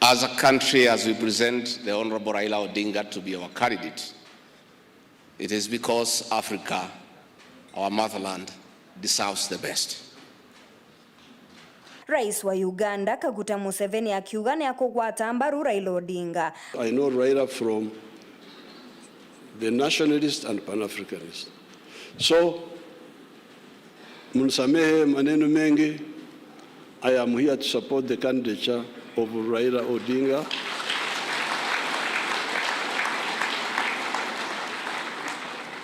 as a country, as we present the Honorable Raila Odinga to be our candidate, it is because Africa, our motherland, deserves the best. Rais wa Uganda Kaguta Museveni akiuga ni akugwata mbaru Raila Odinga. I know Raila from the nationalist and pan-Africanist. So, mnisamehe maneno mengi. I am here to support the candidature of Raila Odinga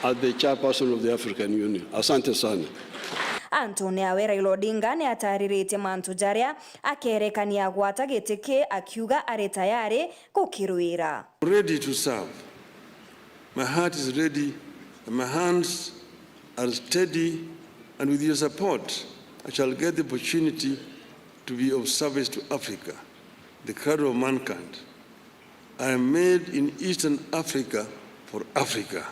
as the chairperson of the African Union. Asante sana. Antune awe Raila Odinga ni atariritie mantu jaria akerekania agwata giti ki akiuga ari tayari gukirwira. Ready to serve. My heart is ready and my hands are steady, and with your support, I shall get the opportunity to be of service to Africa the cradle of mankind, are made in Eastern Africa for Africa.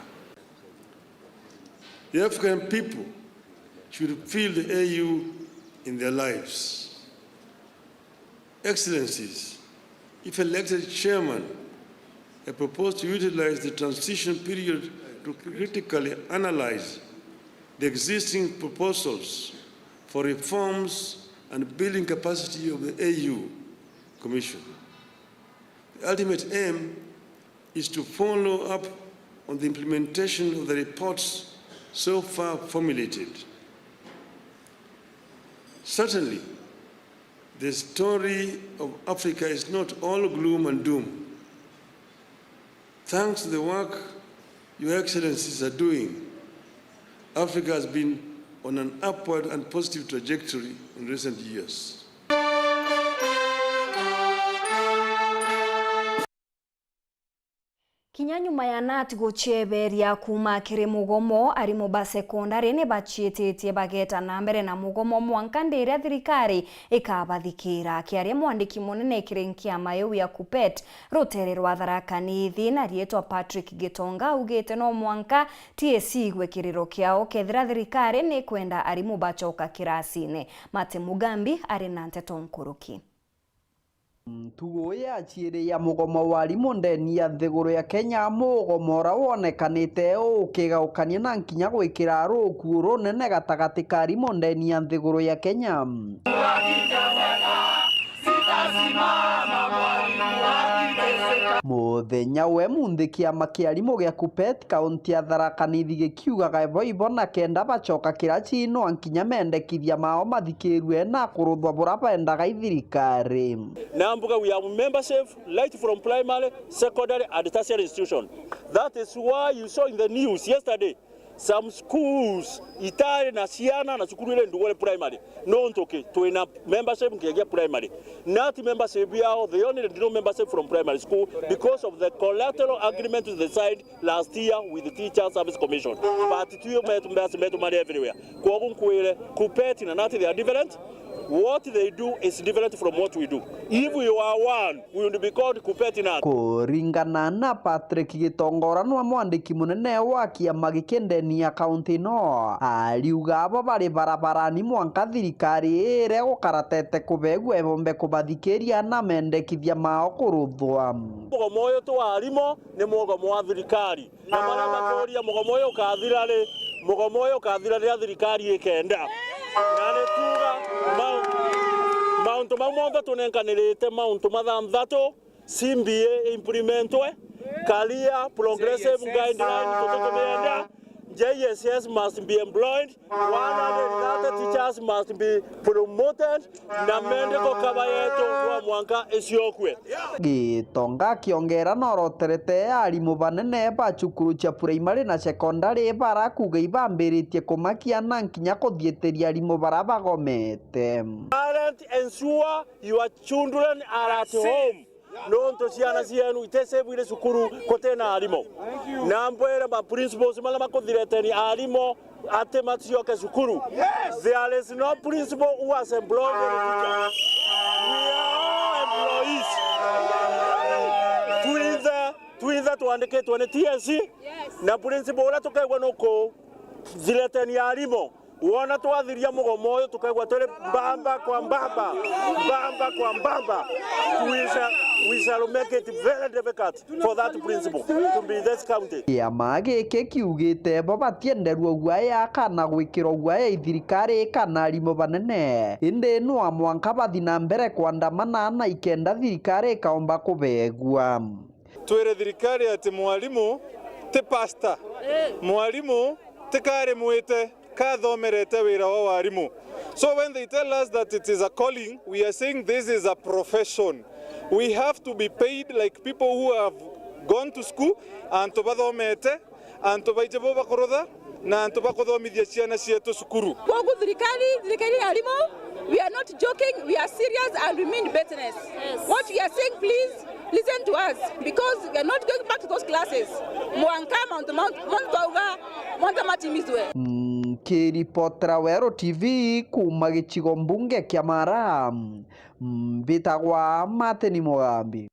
The African people should feel the A U in their lives. Excellencies, if elected chairman, I propose to utilize the transition period to critically analyze the existing proposals for reforms and building capacity of the A U Commission. The ultimate aim is to follow up on the implementation of the reports so far formulated. Certainly, the story of Africa is not all gloom and doom. Thanks to the work Your Excellencies are doing, Africa has been on an upward and positive trajectory in recent years. Kinya nyuma ya Nat gucheeberia kuuma kiri mugomo, arimu ba sekondari ni baciititie bageeta na mbere na mugomo mwanka ndi iria thirikari ikabathikiira. Akiaria mwandiki munene kiri nkiama iu ya KUPPET ruteere rwa Tharaka Nithi na riitwa Patrick Gitonga augite no mwanka T S C igwe kiriro kiao kethira thirikari ni ikwenda arimu bacoka kirasine. Martin Mugambi ari na nteto nkuruki. Ntugu ya ciiri ya mugomo wa arimu ndeni ya nthiguru ya Kenya, mugomo uria wonekanite ukigaukania na nkinya gwikira rukuo runene gatagati ka arimu ndeni ya nthiguru ya Kenya. Muthenya we munthi kiama kia arimu gia KUPPET kaunti ya Tharaka Nithi gikiugaga ibo ibo na kenda bacoka kiraci no nkinya mendekithia mao mathikirue na kuruthwa bura bendaga i thirikari. Na mbuga we have membership right from primary, secondary and tertiary institution. That is why you saw in the news yesterday some schools itari na ciana na cukuru iri Ndugore primary. Nontu ki? Twina membership nginya primary. Nati membership yao, they only drew membership from primary school because of the collateral agreement they signed last year with the Teachers Service Commission. But tuyo metu, metu, metu mari everywhere. Kwogu nkwire, KUPPET na Nati, they are different. What they do is different from what we do. If you are one, we will be called KUPPET Nati. Kuringana na Patrick Gitonga uria nwe mwandiki munene wa kiama giki ndeni ya kaunti ino, ariuga abo bari barabarani mwanka thirikari iria gukaratete kubegua ibombe kubathikiria na mendekithia mao kuruthwa. Mugomo uyu twa arimu ni mugomo wa thirikari. Na maria makuuria mugomo uyu ukathira ri? Mugomo uyu ukathira riria thirikari ikenda. Na ni tuuga mau-, mauntu mau monthe tunenkanirite mauntu mathanthatu, C B A implementwe, career progressive guideline tutikumienda, J S S must be employed, one hundred thirty teachers must be promoted, na medical cover yetu no mwanka iciokue. Gitonga akiongera noroterete arimu banene ba cukuru cia primary na secondary barakuga ibambiritie kumakia na nkinya kuthiitiria arimu bara bagomete. Parent, ensure your children are at home. Nontu ciana cienu iti safe iri cukuru gutina arimu. Na mbwire ma principals maria makuthireteni arimu ati macioke cukuru. There is no principal who has employed any teacher. We are all employees. Twinthe, twinthe twandikitwe ni T S C. Na principal uria tukaigua nuku thireteni arimu. Wona twathiria mugomo uyu, tukaigua turi mbamba kwa mbamba, mbamba kwa mbamba. We shall, we shall make it very difficult for that principal to be in this county. Kiama giki kiugite bo batienderua guaya kana gwikirwa guaya i thirikari kana arimu banene, indi no mwanka bathi na mbere kwandamana na ikenda thirikari ikaomba kubegua. Twire thirikari ati mwarimu ti pastor, mwarimu ti karimwite, kathomerete wira wa warimu. So when they tell us that it is a calling, we are saying this is a profession. We have to be paid like people who have gone to school, antu bathomete, antu baiji bo bakurutha, na antu bakuthomithia ciana cietu cukuru. Kwogu thirikari, thirikari ya arimu, we are not joking, we are serious and we mean business. What we are saying, please listen to us, because we are not going back to those classes. Mwanka mauntu, mauntu, mauntu twauga, mwanka matimizwe. Nkiripotera Weru T V kuuma gicigo mbunge kia Mara, Mbitagwa Martin Mugambi.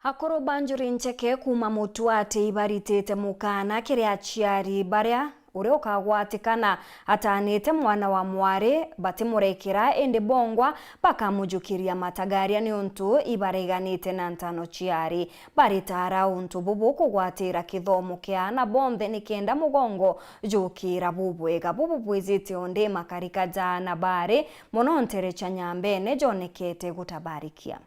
Akuru ba njuri ncheke kuuma Mutuati ibaritite mukaana kiri aciari baria uria ukagwatikana ataanite mwana wa mwari batimurekera, indi bongwa bakamujukiria matagaria niuntu ibareganite na ntano ciari. Baritaara untu bubu kugwatira kithomo kia aana bonthe nikenda mugongo jukira bubwega. Bubu bwijite undi makarika ja aana baari mono ntere cia Nyambene jonekete gutabarikia.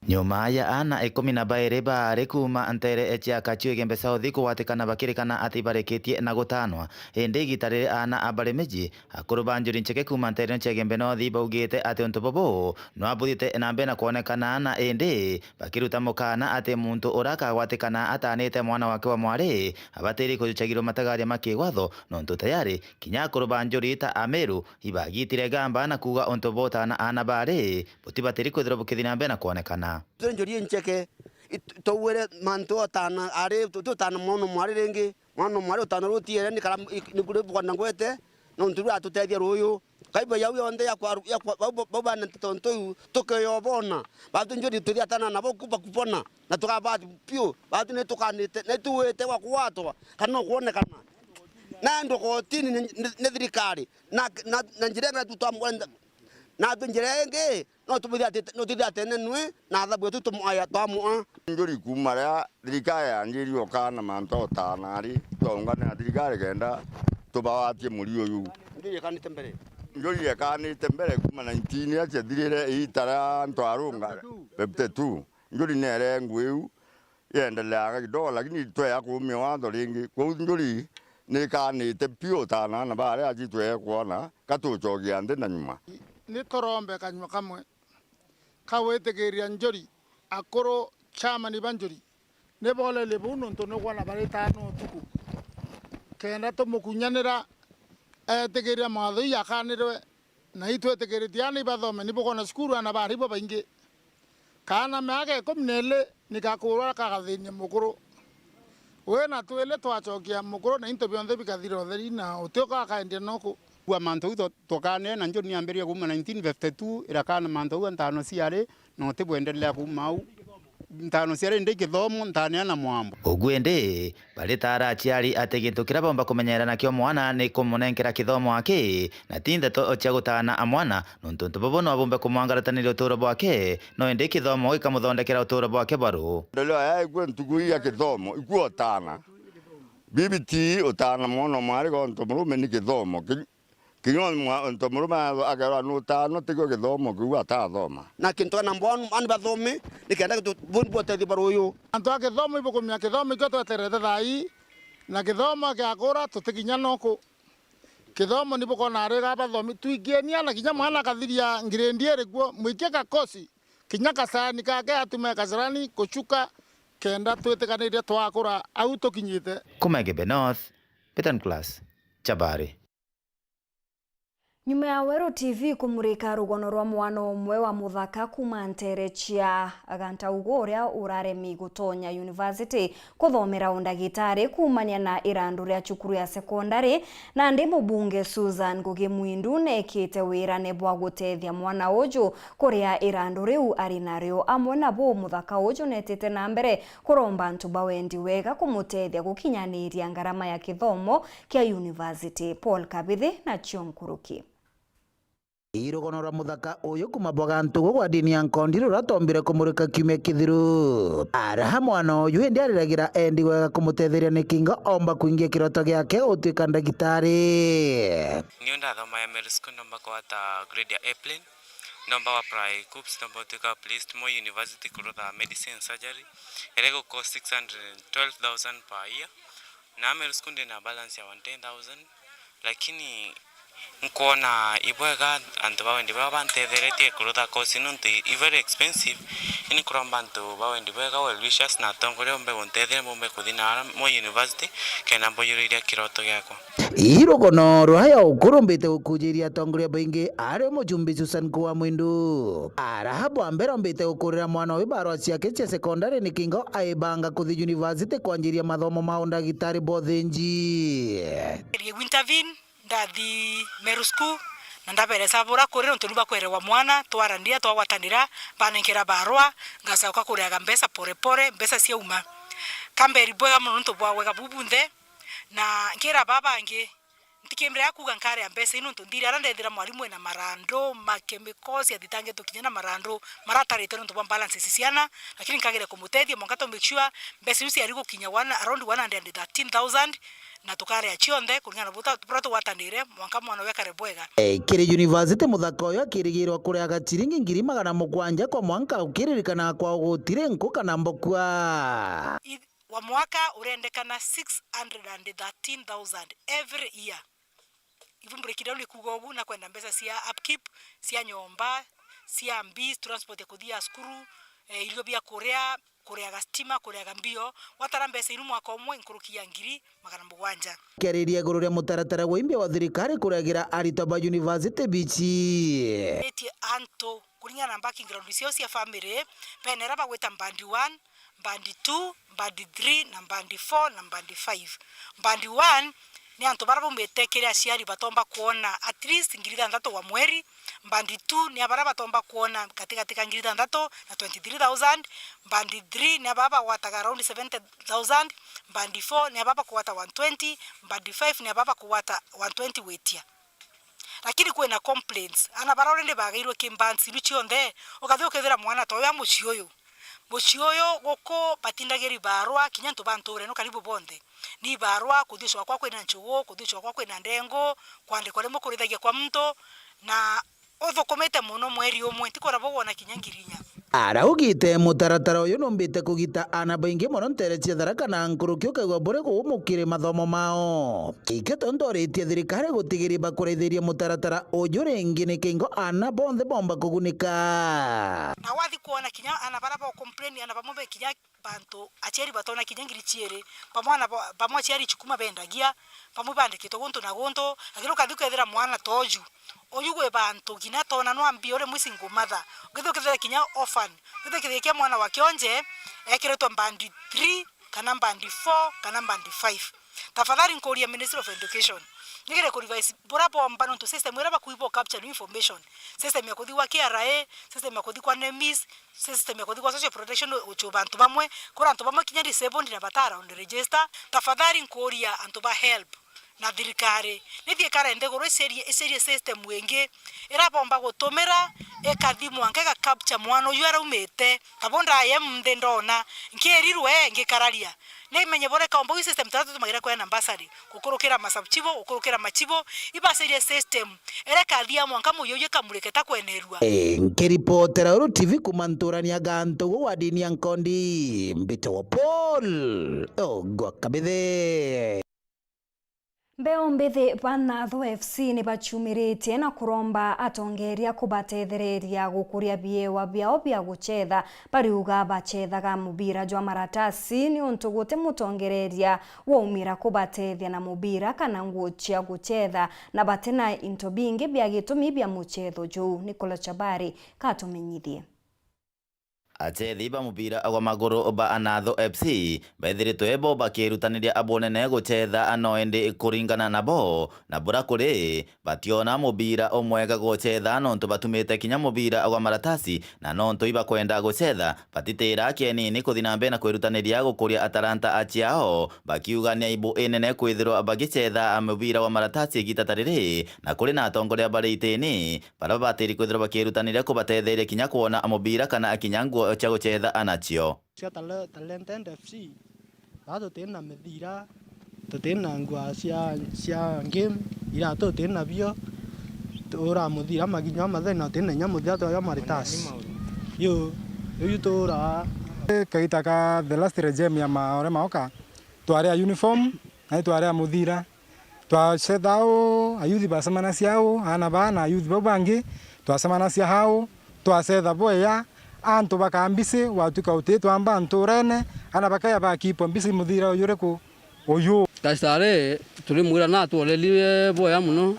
Nyuma ya aana ikumi na bairi baari kuuma ntere cia Kachu Igembe South kugwatikana bakirikana ati ibarikitie na gutaanwa, indi igita riri aana a bari miji, akuru ba njuri ncheke kuuma ntere cia Igembe North baugite ati untu bubu nwabuthite na mbere na kwonekana, na indi bakiruta mukaana ati muntu uria akagwatikana ataanite mwana wake wa mwari abatiri kujuchagirwa matagaria ma kigwatho, nontu tayari kinya akuru ba njuri ta Ameru ibagitire gamba na kuuga untu butana aana baari butibatiri kwithirwa bukithi na mbere na kwonekana. Twi njuri incheke, it-, twauire mantu otana ari, tu-, tutana mwana mwari ringi, mwana mwari utana rutiere ni kara, i-, ni kuri bwana ngwete, nontu rwa tutethia ruyu. Kaiba yau yonthe ya kwa, ya kwa, bau, bau bana nteto ntu iu, tukeyobona. Batu njuri tuthiatana nabo kuba kubona, na tukabati piu, batu ni tukanite, ni tuwite gwa kuwatwa, kana ukwonekana. Na andu kotini ni, ni, ni thirikari, na, na, na njira ing'ana tu twamwenda, na tu njira ingi, no tubithia ati, no tuthia atene nwi, na athabu yetu tumuaya, twamu'a. Njuri kuuma ria thirikari yanjirie ukaana mantu otana ari, twaungane na thirikari kenda tubawatie muri uyu. Njuri yekanite mbere. Njuri yekanite mbere kuuma nineteen iria ciathirire iita ria ntwarunga fifty two. Njuri neere ngui iu, iendeleaga kidogo, lakini twea kuumia watho ringi. Kwou njuri ni ikaanite piu utana na baria aji twee kwona ka tucokia nthi na nyuma. Ni turombe kanyua kamwe ka gwitikiria njuri, akuru chairman ba njuri ni boorerie buu nontu nukwona bari tano utuku. Kenda tumukunyanira eetikiria mawatho ii akanirwe, na itwetikiritie aana ibathome, ni bukwona cukuru aana bari babaingi. Kaana miaka ikumi na iiri ni gakurwa kagathinia mukuru. Wi na twili twacokia mukuru na into bionthe bikathira utheri na uti uka akaendia noku. Kwa mantu jau tu-, tukaanire na njuri niambirie kuuma nineteen fifty two irakaana mantu jau ntano ciari na uti bwendelea kuuma au. Ntano ciari ndi kithomo ntaneana mwambo. Ugu indi, baritaara aciari ati gintu kiria boomba kumenyerera nakio mwana ni kumunenkera kithomo aki, na ti ndeto cia gutaana a mwana, nontu untu bubu no bumbe kumwangarataniria utuuro bwake, no indi kithomo gikamuthondekera utuuro bwake bwa ruu. Ndeleo ya ikue ntuku ii ya kithomo, ikue utaana. Bibiti utaana mwana mwari gontu murume ni kithomo. Ki-, Kinya mwa-, muntu murume a-, akeerwa nutaano, tikio githomo kiu atathoma. Na kintu na mbwanu, ani bathomi, nikenda gitu-, bu-, botethia bari uyu. Antu a kithomo ibukumia kithomo ikio tweterete thaa ii, na kithomo kiakura tutikinya noku. Kithomo ni bukona ari ga bathomi, twikieni ana kinya mwana akathiria ngiredi iri kuo, mwikie gakosi, kinya kasani kake atume kasarani kuchuka, kenda twitikanirie twakura au tukinyite. Kuma Igembe North, Peter Nicholas, Chabari. Nyuma ya Weru T V kumurika rugono rwa mwana umwe wa muthaka kuuma nteere cia Gantaugu uria uraremi gutonya yunivasiti kuthomera undagitari kuumania na irandu ria cukuru ya sekondari, nandi mubunge Susan Ngugi Mwindu neekite wirane bwa gutethia mwana uju kuria irandu riu ari nario. Amwe nabo muthaka uju neetite na mbere kuromba antu ba wendi wega kumutethia gukinyaniria ngarama ya kithomo kia yunivasiti. Paul Kabithi nacio nkuruki. Ii rugono rwa muthaka uyu kuuma bwa Gantugu gwa dini ya Nkondi ruratombire kumurika kiumia kithiru. Araha mwana uyu indi ariragira endi wega kumutetheria nikinga omba kuingia kiroto giake gutuika ndagitari. Niu ndathomaga Meru School, ndomba kwata grade ya A plain, ndomba wa apply KUCCPS, ndomba gutuika placed Moi University kurutha medicine surgery, iria igucost six hundred and twelve thousand per year. Na Meru School ndi na balance ya one ten thousand, lakini nkwona ibwega antu ba wendi bwega bantetheretie kurutha course ino nontu i very expensive. Ini kuromba antu ba wendi bwega, well wishers na atongoria bombe guntetheria mbombe kuthi na ara Moi University kenda mbujuriria kiroto giakwa. Ii rugono rwaya ukurumbite gukujiria atongoria baingi, ario mujumbe Susan Kuwa Mwindu. Araha bwa mbere ombite gukurira mwana uyu barua ciake cia sekondari nikinga aibanga kuthi yunivasiti kwanjiria mathomo ma undagitari bwa uthinji. Intervene, ndathi Meru School, Na ndaberesa bura kuri nontu ni bakwerewa mwana, twaranira, twagwatanira, banenkera barua, ngacoka kuriaga mbeca porepore, mbeca ciauma. Kamberi bwega mono nontu bwa wega bubunthe, na nkira baba bangi, ntikimbira ya kuuga nkaria mbeca ii nontu nthiri ara ndethira mwarimu ena marandu, makemiko ciathitangitwe kinya na marandu maratarite nontu bwa balances ciana, lakini nkagire kumutethia mwanka to make sure mbeca iu ciari gukinya one, around one hundred and thirteen thousand, na tukaria cionthe kuringana na buta-, buria tugwatanire, mwanka mwana uyu akare bwega. E, kiri university, muthaka uyu akirigirwa kuriaga ciringi ngiri magana mugwanja kwa mwanka, ukiririkana kwao gutiri nku kana mbukua. I-, wa mwaka urendekana six hundred and thirteen thousand every year. Ibumburi kiria ni kuuga ugu na kwenda mbeca cia upkeep, cia nyomba, cia mbi, transport ya kuthia cukuru, eh, irio bia kuria, kuriaga stima, kuriaga mbio, watara mbeca iru mwaka umwe nkuruki ya ngiri magana mugwanja. Kiariria iguru ria mutaratara wa imbia wa thirikari kuriagira aritwa ba university bici. Itie antu kuringana na background ciao cia family, bena era bagwita band one, band two, band three na band four na band five. Band one ni antu bara baumite kiri aciari batomba kwona at least ngiri thantatu wa mweri. Band two ni a bara batomba kwona katigati ka ngiri thantatu na twenty-three thousand. Band three ni a bara bagwataga around seventy thousand. Band four ni a bara bakugwata one twenty. Band five ni a bara bakugwata one twenty gwitia. Lakini kwina complaints. Ana bara already bagairwe ki bands iru cionthe. Ukathi ukethira mwana ta uyu a mucii uyu. Mucii uyu guku batindagiri barua, kinya antu ba ntura ino karibu bonthe. Ni barua, kuthi ucwakwa kwina nchugu, kuthi ucwakwa kwina ndengu, kwandikwa rimwe kurithagia kwa muntu, na uthukumite mono mweri umwe, ntikwira bugwona kinya ngiri inya. Araugite mutaratara uyu numbite kugita ana baingi mono ntere cia Tharaka na nkuruki ukaigua buri guumu kiri mathomo mao. Ikio tontu oritie thirikari gutigiria bakuraithiria mutaratara uju ringi nikingo ana bonthe bomba kugunika. Na wathi kwona kinya ana bara bo complain, ana bamwe be kinya bantu aciari batona kinya ngiri ciiri, bamwe ana bo, bamwe aciari ichukuma bendagia, bamwe bandikitwe guntu na guntu, lakini ukathi ukethira mwana toju, uyu gwi bantu kinya tona nwambi uri mwi single mother, ukithi ukethira kinya orphan, ukithi ukethira kia mwana wa kionje ekiritwe band three kana band four kana band five. Tafadhali nkuria Ministry of Education, nigire ku revise bura bomba nontu system ira bakuibo capture new information, system ya kuthi gwa K R A, system ya kuthi kwa nemis, system ya kuthi gwa social protection uchu bantu bamwe, kura antu bamwe kinya disabled na batara on register. Tafadhali nkuria antu ba help na thirikari, nithie ikara nthiguru icerie, icerie system ingi ira bomba gutumira ikathi mwanka iga capture mwana uyu araumite. Tabo ndaye mthi ndona, nkirirwe ngikararia. Nimenye bore kaomba ui system tatu tumagira kwena bursary, gukurukira masubchibo, gukurukira machibo, ibacerie system ere kathia mwanka muyo uyu kamurike ta kwenerua. Eh, nkiripotera Uru T V kuma nturani ya Gantugu wa dini ya Nkondi, mbitagwa Paul Ogwa Kabithe. Mbeu mbithi ba Nathu F C ni bachumiritie na kuromba atongeria kubatethereria gukuria biewa biao bia guchetha. Bariuga bachethaga mubira jwa maratasi niuntu guti mutongereria waumira kubatethia na mubira kana nguo cia guchetha, na bati na into bingi bia gitumi bia muchetho juu. Nicola Chabari katumenyithie. Achethi ba mubira gwa maguru ba Anatho F C bethiritwe bo bakirutaniria abonene guchetha, no indi kuringana nabo na bura kuri, bationa mubira umwega guchetha nontu batumite kinya mubira gwa maratasi, na nontu ibakwenda guchetha, batitira kienini kuthi na mbere na kwirutaniria gukuria atalanta aciao, bakiuga ni aibu inene kwithirwa bagichetha mubira wa maratasi igita ta riri, na kuri na atongoria bari itini, baria babatiri kwithirwa bakirutanira kubatetheria kinya kwona mubira kana kinya nguo cia guchetha anacio. Cia Tale-, Talented F C, baa tuti na mithira, tuti na nguo cia, cia game, iratu tuti nabio, tura muthira makinya mathenya, tuti na inya muthira twaja maritasi. Yu, uyu tura. Kagita ka the last regime ya Maore Maoka, twari a uniform, na itwari a muthira. Twacetha au, ayuthi bacemanacia au, aana baa na ayuthi bau bangi, twacemanacia au, twacetha bwea, antu bakaa mbisi, gwatuika uti twamba nturene, aana bakaya bakipwa mbisi muthira uyu uriku? Uyu. Kastare, turimwira na atworerire bwea mono.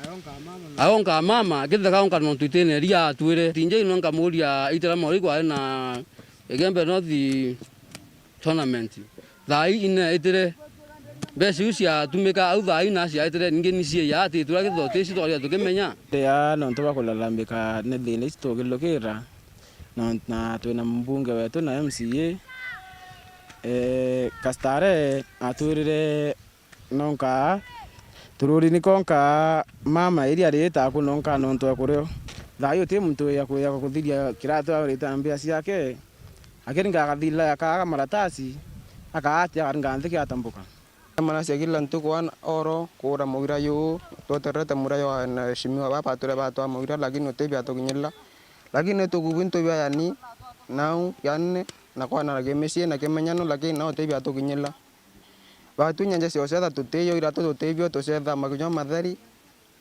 Aonka mama, githeka onka nontu itine ria atwire. Tinje ino nkamuria itira mori kwari na Igembe North tournament. Thaa ii ine itire. Mbeca iu ciatumika au thaa ii na ciaitire ningi ni ciiya ati turia githoti ici twaria tukimenya. Ria nontu bwa kulalambika ni thina ici tugilukira, no, na twina mbunge wetu na M C A, eh, Kastare atwirire nonka tururi ni konka mama iria riita ku nonka nontu ya kurio. Thaa ii uti muntu ya kuya kuthiria kiratu arita mbia ciake, akiringa akathila akaaga maratasi, akaati akaringa nthi kiatambuka. Mana cia kila ntuku wana oro kuura mugira juu, tweterete mugira jwa na eshimiwa baba atwire batwa mugira, lakini uti biatukinyirira. Lakini tukubu ntu bia yani, nau, yani, na kwanaragia micii na kimenyano, lakini nao uti biatukinyirira. Batunya nja cia ucetha tutio, iratu tutibio, tucetha makinya matheri,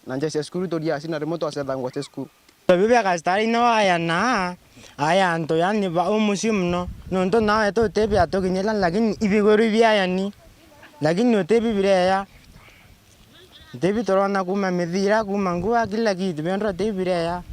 na nja cia cukuru turia asi na rimwe twacetha ngwa cia cukuru. Into biu bia Kastare ino ayana, aya antu yani ba umucii mono, nontu nawe tuti biatukinyira, lakini ibiguru ibiayani, lakini uti bibireya. Uti bi turona kuuma mithira, kuuma ngua, kila kitu, bionthe uti bibireya.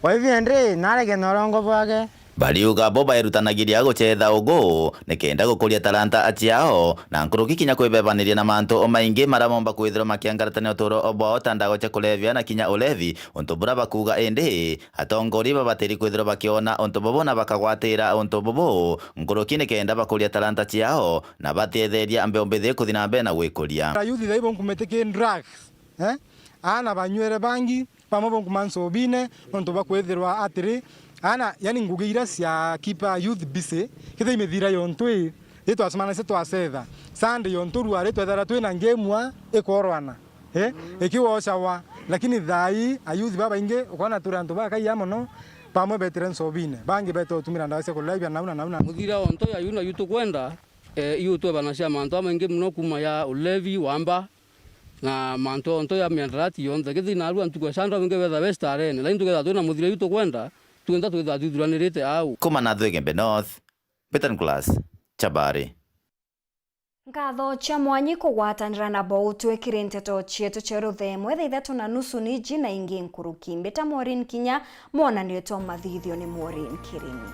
Kwa hivyo ndi, narege na urongo bwake. Bariuga bo bairutanagiria gucetha ugu nikenda gukuria talanta ciao, na nkuruki kinya kwibebaniria na mantu maingi maria momba kwithirwa makiangaratania uturo bwao ta ndawa cia kulevya na kinya ulevi, untu buria bakuuga indi atongoria babatiri kwithirwa bakiona untu bubu na bakagwatira untu bubu nkuruki nikenda bakuria talanta ciao na batetheria mbeu mbithi kuthi na mbere na gwikuria. Ayuthi thai bonkumite ki drugs, eh? Aana banywere bangi, bamwe bonkuma nsubine, nontu bwa kwithirwa atiri, aana, yani, ngugi iria cia keep a youth busy, kethira imithira yontu ii, ri twacemanagia twacetha. Sunday yontu ruari twethagirwa twina ngimwa ikorwana, eh, ikiwocawa. Lakini thaai, ayuthi babaingi, ukoona turi antu bakaiya mono, bamwe betire nsubine, bangi bete utumira ndawa cia kulevya, nau na nau na. Muthira ontu ya yu na yu tukwenda, eh, yu twebanacia mantu jamaingi mono kuuma ya ulevi, wamba, na mantu onto ya miandarati yonthe. Kethira naarua ntuku ya Sunday, abingi betha bestarene, lakini tukethira twina muthira iu tukwenda, twintha twithira twithuranirite au. Kuuma na Thwikembe North, Peter Nicholas, Chabari. Nkatho cia mwanyi kugwatanira nabo utwikire nteto cietu cia ruthemwe thaa ithatu na nusu ni iji na ingi nkuruki. Mbita Maureen Kinya, mwonanio twa mathithio ni Maureen Kirini.